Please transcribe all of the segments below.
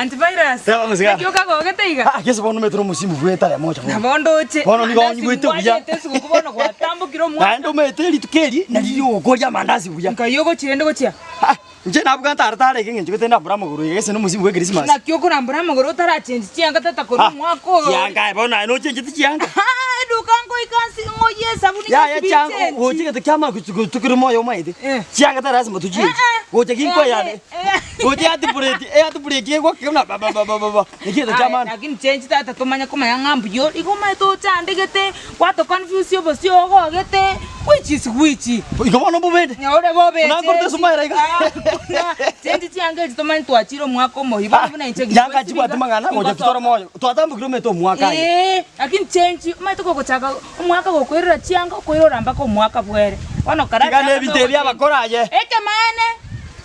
Antivirus. Teba mosigara. Naki okagogete iga? Ah, gese bono omanyete nomosimu bw'etara mocha bono. Nabo ndoche. Bono nigo Mandasi onyigwete buya. ngwachete esuguku bono gwatambokire omwaka. Naende omanyete rituko eri nari riogokoria amandasi buya. Nkai ogochia rende gochia? Ah, inche nabuga ntare tare iga eng'encho gete ndambore amagoro iga gese nomosimu bwe Christmas. Naki okorambora amagoro otarachenchi chianga tata korwa Ah, omwaka oyo. chianga aye bono aye nochencheti chianga. Ah, eduka ngoika nsi ng'oyie esabuni Yaya ngesibi chianga nchenchi. gocha egento kiamanya gochi tokere moyo omanyete. Eh. Chianga tari lasima tochenchi. Eh, eh. Gocha ginkoyane. Eh, eh. Gocha yatipureti, eyatipureti egwakire buna ba ba ba ba ba ba. Naki egento kia Aye, maana. lakini chenchi tata tomanye komanya ng'a mbuya ore, igo omanyete ochandegete, gwatoconfuse obosio ogogete, which is which? Igo bono mbobende. Ore bobe Buna nkorete chenchi. esumaera iga. Ah, buna chenchi chianga echi tomanye twachire omwaka omoyio, bono buna inche Yanga chibwati mang'ana gocha titore moyo. Twatambokire omanyete omwaka aye. Eeh, lakini chenchi, omanyete kogochaka omwaka gokoirora chianga, okoirora mpaka omwaka bwere. Bono Tiga karachaka nebinto ebi abakora aye. Ekemaene,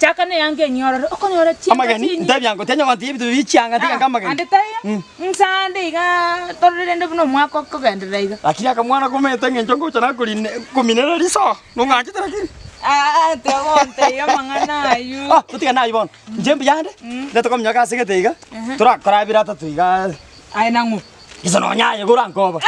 chaka neyanga enyororo, okonyora chianga Amageni, chinyi. ntebia ngo tianyoba ntiga ebinto bie chianga tiga nka amageni. Ande taiyo, nsande igaa torore rende buna omwaka okogenderera iga. Lakini akamwana komanyete eng'encho ngocha nakorine kominera riso, nong'anchete lakini. Aa tiga gontebia amang'ana aywo. Ah, totigane aywo bono. Inche mbuya ande, ndete kominyoka ase egete iga, torakora abere atato igaa. Aye nang'o? Gese nonya aye korankoba.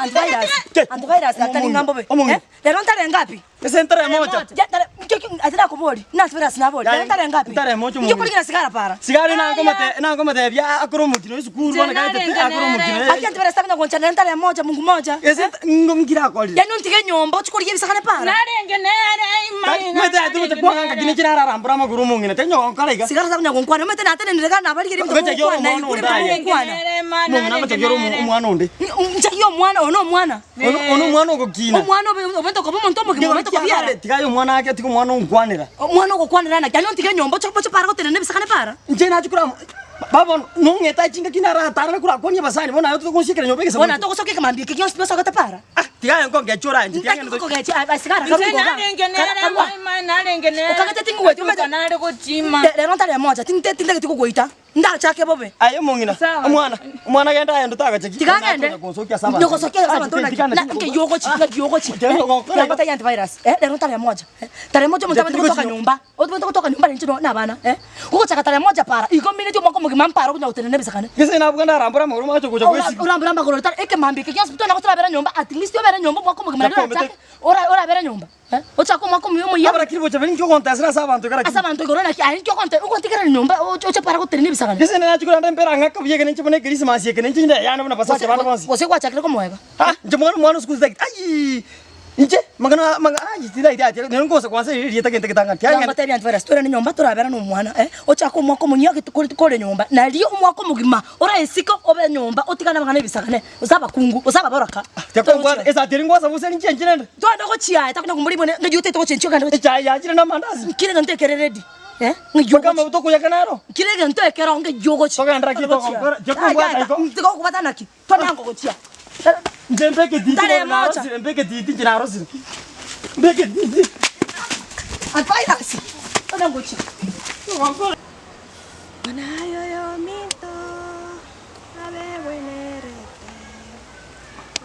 Antivirus. Ke. Antivirus atari ng'a mbobe. Omong'ina. Eh? Rero ntare ngapi? Gese ntare mocha. Ja, tare, nkio ki- ati nakobori. Na antivirus nabori. Rero ntare ngapi? Ntare mocha Nkio omong'ina. korigina sigara para. Sigara nankomate nankomotebia akore omokino esukuru bono kaetete akore omokino. Aki antivirus takonya gonchana ntare moja Mungu moja. Gese ngire akorire. Yaani ontige nyomba ochi korigia ebisakane para. Narenge nere imai Mete ati gocha kwang'anka kine chirararambora amagoro omong'ina tenyo gonkora iga. Sigara takonya gonkwana. Omanyete natenenire gana nabarigeria ebinto Gocha gioro mogokwana, omwana igure onde aye. ebinto mogokwana. Omong'ina agocha gioro omwana onde. Nchagie omwana, oyo nomwana. Ono ono omwana ogokina. Omwana obe obete koba omonto omogima obete kobiara. Tiga aye omwana ake tiga omwana onkwanera. Omwana ogokwanera naki? Aye ontige enyomba oche oche para gotenena ebisakane para. Inche nachia korwa baba bono nong'ete chingaki naratarane korakwanie abasani bono aye togochiekera nyomba egesa Bono togosoka ekemambia eke gionsi twesogete para. Ah tiga aye nkongecha oraye inche Naki ngokogecha aye sigara Inche karwa iga. narenge nere Karwa. maima narenge nere. Okagete tingigweti omanyete. Tuka nare gochima. Rero ntare mocha tinte tintageti kogoita. Ndachake bobe. Aye omong'ina, Sawa. omwana, omwana genda aye onde tagachaki. Tiga agende. Gosokia ase abanto. Nyogosokia ase abanto naki. Tiga- Na nke yogochi, ngaki yogochi. Tiga gokora iga. Yangota antivirus. Eh, rero ntare moja. Eh, Tarehe moja omonto abwenerete gotoka nyomba. Obwenerete gotoka nyomba ninche no na abana. Eh, gogochaka tarehe moja para. Igo mineti omwaka omogima mpare okonya gotenena ebisakane. Gese nabwo ndarambore amagoro mache gocha gwesibia. Orambore amagoro tari ekemambia eke gionsi twana gotorabera nyomba at least obere nyomba omwaka omogima nario Nakomete. orachake ora orabere nyomba. Eh, ochake omwaka omuya omoyia. Abana kiri gocha bari inki ogontesera ase abanto ekero Ase akire. abanto igoro naki aye inki ogonte ogontigerera nyomba oche oche para gotenena ebisagane. Gese nachia korenda empera ng'ake buya ekero inche buna ekerisimasi eke ninche inde eyane buna basacha bande bonsi. Gose gwachakire komoega. Ah, inche mwana omwana o sukuru titageti ayiii inche mang'ana mang'ana ayi titageti ati nere nkosa kwansa riria erieta gento getang'ani Tiga tiang'ani. ngotebie antivirus toirane nyomba torabera na omwana eh, ochake omwaka omonyia gete kore kore nyomba nario omwaka omogima oraesike obe nyomba otigane amang'ana ebisagane. Gose abakungu, gose ababoraka. Tiakongwana esati eri ngwasa bosa ninche nchirende. Twende gochia aye takonya komoribwa buna ng'ai otagete gochenchia ogende gochia. Echae yachire na amandasi. Nkire egento ekere ready eh, ng'ai Mpaka ogochia. amaguta okoyaka naro. Nkire egento ekero ng'ai ogochia. Togenderera ki togokora? Tiakobwata igo. Tigokobwata naki? Twananga gochia. Inche mbeke titi Tari bono emocha. narosire, mbeke titi inche narosire. Mbeke titi. Advice. Twananga gochia. Buna aye oyominto. Abegwenerete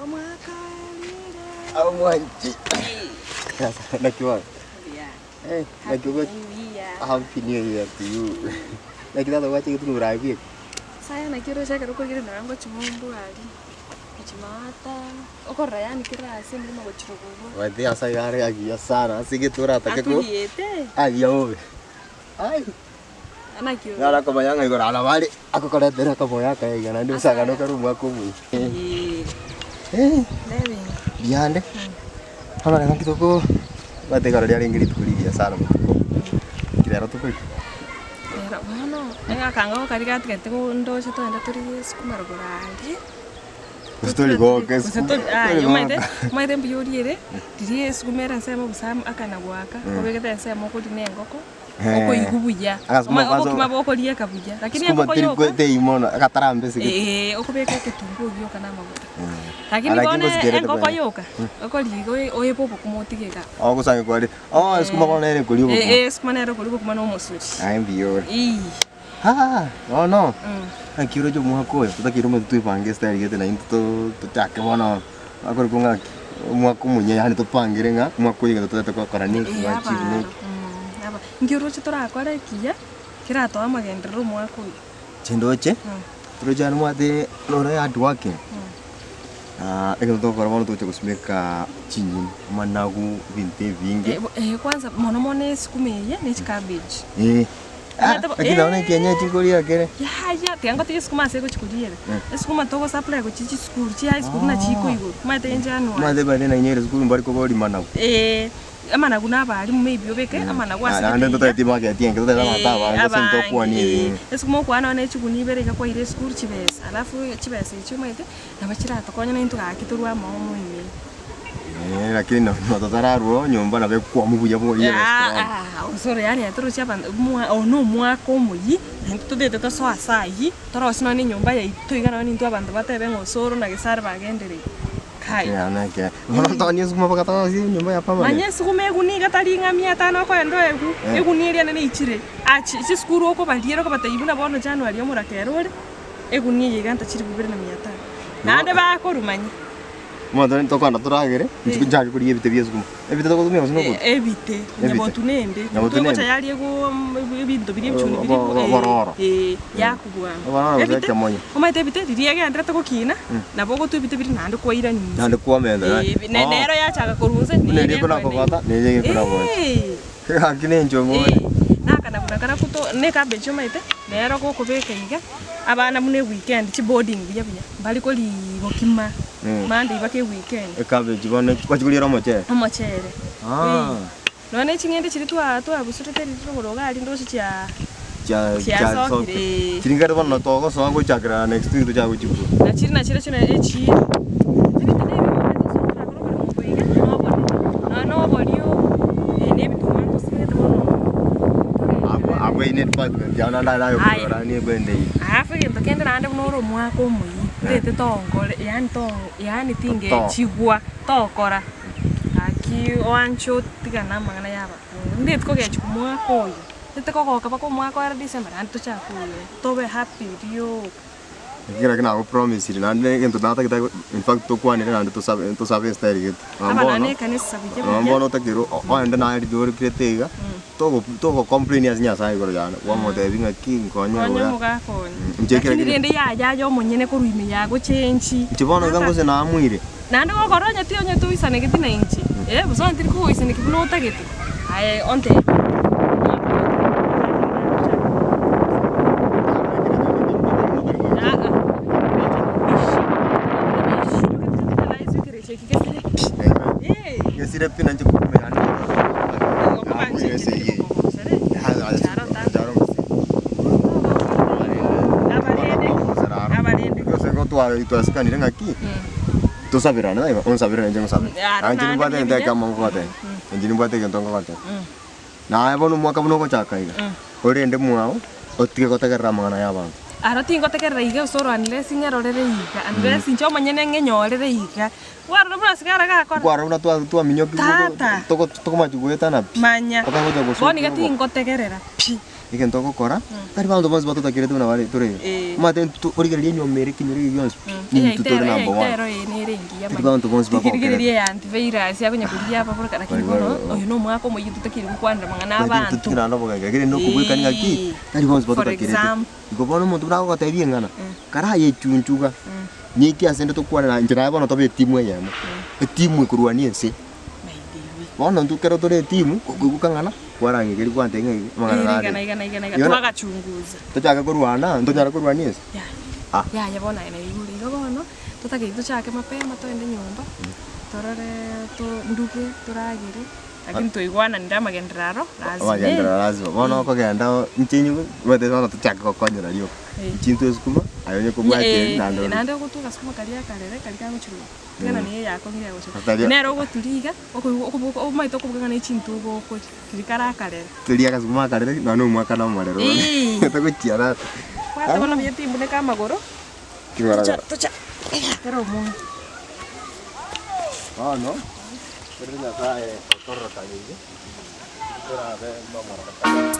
omwaka oerire. Abamwanchi. Naki bono? Eh, naki ogo- Happy New Year to you. Naki tata gwachegete koburaya bweka? Saya naki oroche ekero okorigera naro ngochia ng'umbu aria, ngochia maata, okorora yaani kera ase emeremo gochia rogoro. Gwaetire ase iga are agiya sana ase egento oratake ko Aturiete. agiya bobe. Ai. Naki ore? Naro akomanya ng'a igoro nabo are agokoretera akamoyo akaya iga naende osangane okare omwaka omoyia. Ee. Ndebinga. Mbuya bono rero nki toko omanyete igoro riarenge rituko rigiya sana botuko, nki rero tokoria? Rero bono, egakanga karia gatigete go ndoche togende torigie esukuma rogoro aria. Gose torigoka Gose esukuma, tori aye omanyete, torigoka. omanyete mbuya oriere, riria esukuma ere ensemo bosa akana goaka, obegete ensemo okoria na engoko. Okoigwa buya. Agasukuma Oma- kwanza- Obokima bokorieka buya. Lakini Sukuma engoko teri yoka. tei mono agatarambe ase gete. Ee, okobeka eketunguo gioka na amaguta. Lakini Lakini bono gosikerete engoko bene. yoka, okoria igo oebe obokima otige igaa. Ogosangi kware, oh esukuma bono nere ekoria obokima. Ee, esukuma nere ekoria obokima na omosori. Aye mbuya ore. Ii. Haa, bono, Mm. naki oroche omwaka oyo, totakeire omanyete twepange estyle gete naintwe to tochake bono, akorokwa ng'aki, omwaka omoyia yaani topangere ng'a omwaka oyo egento totagete gokora neki Ee, gwachieve abaro, neki. mm, aba. Inki oroche torakore ekiya, keratoe amagenderero omwaka oyo? Chindoche, toroche aria mwate nore hard working, ekero togokora bono togocha gosimeka chinyeni, amanagu, ebinto ebinge. Eh, kwanza mono mono esukuma eye ne chicabbage. Eh, ah, lakini nonye ekienyeji nkoria kere. Yaya, tiga ngotige esukuma ase egochi koriera. Esukuma togo supply gochia chisukuru, chi high school buna chiko igoro, omanyete inche January. Omanyete bare nainyore esukuru mbare koboria managu. Eh, amanagu na abalimu maybe obeke amanagu ase Naende gete iga. ntotageti market enke, totagete abanto abange ase abange, ntokwania eh. ebi. Esukuma okwana nonye chigunia ibere iga kwaira esukuru chibesa, alafu chibesa echio omanyete, nabo chiratokonye naintwe gaki torwe amaomo ime. Eh, lakini nonye totararwa nyomba nabo ekwamu buya boria restaurant. Ah, osoro yaani atoroche abanto mwa oyo na omwaka omoyia, naintwe totagete tosoe ase ayio, torosie nonye na enyomba yaito iga nonye intwe abanto batebe ng'a osoro na Gesare bagenderire. Kai. Eeh neke. Bono ntonie esukuma mpaka torosie enyomba ya permanent. Manya esukuma egunia iga tari ng'a mia tano okoenda oegwe, Eh. egunia eria nene eichire. Achi chisukuru okobariera okobatebia buna bono January omorakera ore, egunia eye iga ntachiri bibere na mia tano. Naende bakorwa manya. Omonto tokogenda toragere, inche nchake korigia ebite bia esukuma. Ebite togotumia gose nobotu? Ebite, Ebite. nyabotu nende. Nyabotu Togocha nende. yaria ego ebinto biria ebichuni biria Obororo. eh, yakobwanga. Obororo gose Ebite, ekemonyo. omanyete ebite riria egenderete gokina, nabo ogotwa ebite biria naende kwairania inse. Naende kwamenta Eh, nero yachaka korwa inse, Buna nere eria ekoenda ekona kogota, neye egekona gocha. Eh. Gaki nenche omwana. Eh, nakana buna kara kuto ne ecabbage omanyete, nero gokobeka iga, abana buna eweekend chiboarding buya buya, mbari koria bokima, Monday mpaka eweekend. Ecabbage bono bachia koriera omochere? Omochere, Ah. eh. Nonya na eching'ende chiria twa twabusurete riria rogoro iga aria ndoche chia Chia chiasokire chiasokire. eh. Chiri nkare bono togosoa gochakera next week tochake gochikura. Na chiri nachire chire echiro. Ebinto na ebi omanyete ase okorakora oboremo obo iga, na obone. Nonya na oboria obo, na ebituma ntosimegete bono Abwo abwo ine department yao naende aye naye Aya. okorora nigo ende eyio. Alafu egento kende naende buna ore omwaka omoyia, ntete tonkore yaani to yaani tingechigwa tokora, gaki oanche otigane amang'ana ya abakungu. Ndeti kogechigwa omwaka oyo, ntete kogoka mpaka omwaka oere December naende tochake oyo, tobe happy rioka. Ekero ekio nagopromisire naende egento natagete infact tokwanere naende tosabe tosabe estyle gete. Nonye Aba bono, naende ekanisa buya nonye buya. bono otakeirwe oende naye riria orikirete iga, togo togo complain ase Nyasaye igoro yane, kwamotebia ng'aki nkonye Konya oya. omogaka oyo. Inche ekero Lakini kere- rende yaya aye omonyene korwa ime yagochenchi. Inche bono iga ngose naamwire. Naende gokora onye ti onye toisanegeti na inche, eh, bosa onye tiri kogoisaneki buna otagete, aye ontebie. Gesire pi nainche korwa ime yane. Twasikanire ng'aki tosabirane taibo onsabire nainche ngosabere Aro nainche naende nimbwate egento buya. ekemo nkogotebia inche nimbwate egento nkogotebia naye bono omwaka buna ogochaka iga orende mwao otige gotegerera amang'ana ya abanto. Aro tingotegerera iga gose oro unless ng'erorere iga unless inche omonyene ng'enyorere iga. Kwarora buna sigara gakora. Kwarora buna twa twaminyokigwe Tata. togo tokomachia goetana pi. Manya. Mpaka gocha gosokia Bono iga obo. tingotegerera pi. Egento ogokora, tari banto bonsi batotakerete buna bare tore iga. Eh. Omanyete intwe origereria enyomba ere ekenyoro eke gionsi pi, nintwe tore number one. Eyaitero eye nere engiya Tari banto bonsi Tikirigereria bagokerete. eya antivirus akonya korigia ababoroka lakini Bari bono bari- oyo na omwaka omoyia totakeire gokwanera amang'ana Lakini abanto. totige naende obogenge, lakini nokobwekania ng'aki, Eh. tari bonsi For batotakerete. example. Igo bono omonto buna agogotebia eng'ana, karayechunchuga, Niki ase inde tokwane inche naye bono tobe etimu eyemo, etimu ekorwania ense. Bono intwe ekero tore etimu, okoigwa kang'ana, kwarang'ekeria kwantebia ng'a iga amang'ana Iga nare na iga. iga na iga na iga, Igo na twagachunguza. tochake korwana, ntonyare korwania ense? Yaya, Ah. yaya bono aye naigure igo bono, totakeire tochake mapema toende nyomba, torore to nduge toragere. Lakini twaigwananire amagenderero aro lazima. Amagenderero lazima. Bono okogenda inche inywe, omanyete bono tochake gokonyera rioka. Inche intwe esukuma, aye onye kobwatia eri naende ori. Naende ogotuga sukuma karia akarere karia kagochirwa tigana na eye yakong'ire yagochirwa. Otari- Nere ogoturia iga, okoigwa okoboka omanyete okoboka ng'a ne chintugo okoria, riria kare akarere. Toria agasukuma akarere nonya na omwaka na omorero Eeh. togochiara ase. Bwata bono buya timbuneka amagoro, King'ora tocha tocha kera omonto. Bono. Korende Nyasae otororokaneirie, torabe nomororokano.